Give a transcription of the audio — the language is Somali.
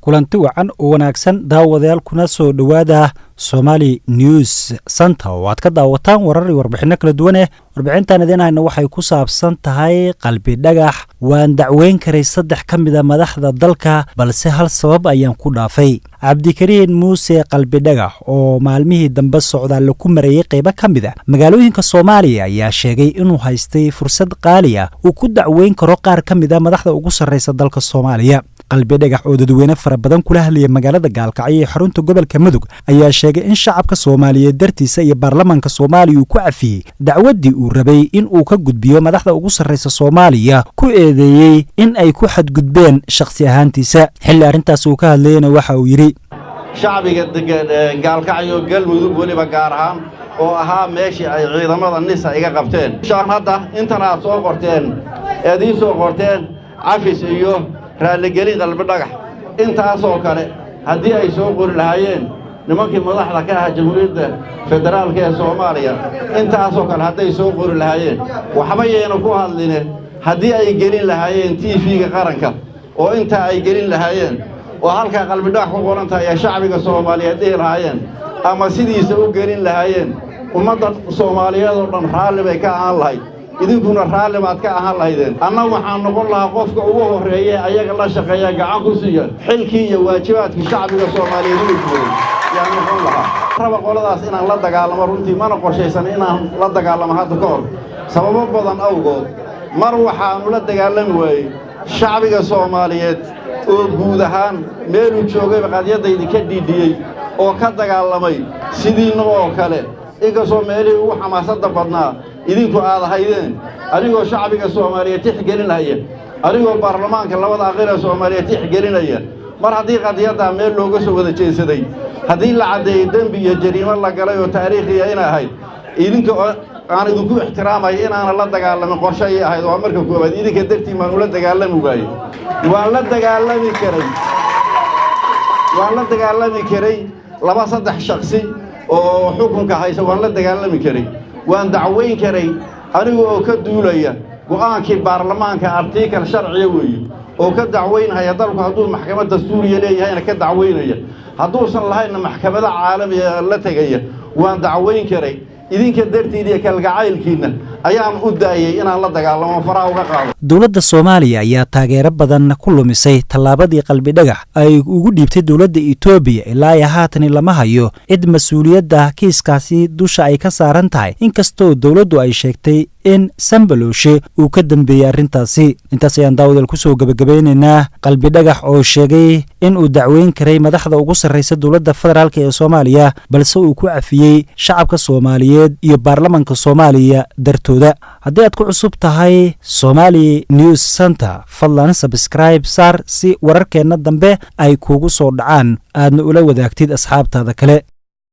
Kulanti wacan oo wanaagsan, daawadayaal, kuna soo dhowaada Somali News Center oo aad ka daawataan warar iyo warbixinno kala duwan. Warbixintan idiin hayna waxay ku saabsan tahay Qalbi Dhagax: "Waan dacweyn karay saddex ka mid a madaxda dalka, balse hal sabab ayaan ku dhaafay." Cabdikariin Muuse Qalbi Dhagax, oo maalmihii dambe socdaalla ku marayey qaybo ka mid a magaalooyinka Soomaaliya, ayaa sheegay inuu haystay fursad qaali ah uu ku dacweyn karo qaar ka mid a madaxda ugu sarreysa dalka Soomaaliya. Qalbi Dhagax oo dadweyne fara badan kula hadlaya magaalada Gaalkacyo ee xarunta gobolka Mudug ayaa sheegay in shacabka Soomaaliyeed dartiisa iyo baarlamaanka Soomaaliya uu ku cafiyey dacwaddii uu rabay in uu ka gudbiyo madaxda ugu sarreysa Soomaaliya, ku eedeeyey in ay ku xadgudbeen shakhsi ahaantiisa. Xilli arrintaas uu ka hadlayena waxa uu yidhi: Shacbiga degan Gaalkacyo, Galmudug weliba gaar ahaan, oo ahaa meeshii ay ciidamada NISA iga qabteen, shaan hadda intan aad soo qorteen, eed ii soo qorteen cafis iyo raalligelin Qalbi Dhagax, intaasoo kale haddii ay soo qori lahaayeen nimankii madaxda ka ahaa Jamhuuriyadda Federaalka ee Soomaaliya, intaasoo kale hadday soo qori lahaayeen, waxba yayna ku hadline, haddii ay gelin lahaayeen TV-ga qaranka oo intaa ay gelin lahaayeen oo halkaa Qalbidhagax ku qoran tahay ee shacbiga Soomaaliyeed dhihi lahaayeen ama sidiisa u gelin lahaayeen, ummadda Soomaaliyeed oo dhan raalli bay ka ahaan lahayd, idinkuna raalli baad ka ahaan lahaydeen. Anna waxaan noqon lahaa qofka ugu horreeye ayaga la shaqeeya, gacan ku siiya xilkii iyo waajibaadkii shacbiga Soomaaliyeed u igmooday yaan noqon lahaa. Raba qoladaas inaan la dagaalamo runtii mana qorshaysan inaan la dagaalamo hadda ka hor, sababo badan awgood. Mar waxaannu la dagaalami waayey shacbiga Soomaaliyeed oo guud ahaan meeluu joogayba qadyaddaydii ka dhiidhiyey oo ka dagaalamay sidiinna oo kale, inkastoo meelihii ugu xamaasadda badnaa idinku aad ahaydeen. Anigoo shacbiga Soomaaliyeed tixgelinaya, anigoo baarlamaanka labada aqal ee Soomaaliyeed tixgelinaya, mar haddii qadiyaddaa meel looga soo wada jeesaday, haddii la caddeeyey dembi iyo jariimo la galay oo taariikhiya inay ahayd, idinka aan idinku ixtiraamaya inaana la dagaalamin qorshe ayay ahayd. Waa marka koowaad, idinka dartiin baan ula dagaalami waayey. Waan la dagaalami karay, waan la dagaalami karay laba saddex shaksi oo xukunka haysa, waan la dagaalami karay, waan dacwayn karay, aniga oo ka duulaya go'aankii baarlamaanka, article sharciya weeye, oo ka dacwaynhaya dalku hadduu maxkamad dastuuriya leeyahayna ka dacwaynaya, hadduusan lahaynna maxkamado caalamiya la tegaya, waan dacwayn karay. Idinka dartiid iyo kalgacaylkiinna ayaan u daayey inaan la dagaalamo, faraha uga qaado. Dowladda Soomaaliya ayaa taageero badan ku lumisay tallaabadii Qalbi Dhagax ay ugu dhiibtay dowladda Etoobiya. Ilaa iyo haatan lama hayo cid mas-uuliyadda kiiskaasi dusha ay ka saaran tahay, inkastoo dowladdu ay sheegtay in Sambalooshe uu ka dambeeyey arrintaasi. Intaas ayaan daawadal kusoo gebagabeynaynaa Qalbi Dhagax oo sheegay in uu dacweyn karay madaxda ugu sarreysa dowladda federaalk ee Soomaaliya, balse uu ku cafiyey shacabka Soomaaliyeed iyo baarlamanka Soomaaliya dartooda. Haddii aad ku cusub tahay Somali News Center, fadlan subscribe saar si wararkeenna dambe ay kuugu soo dhacaan, aadna ula wadaagtid asxaabtaada kale.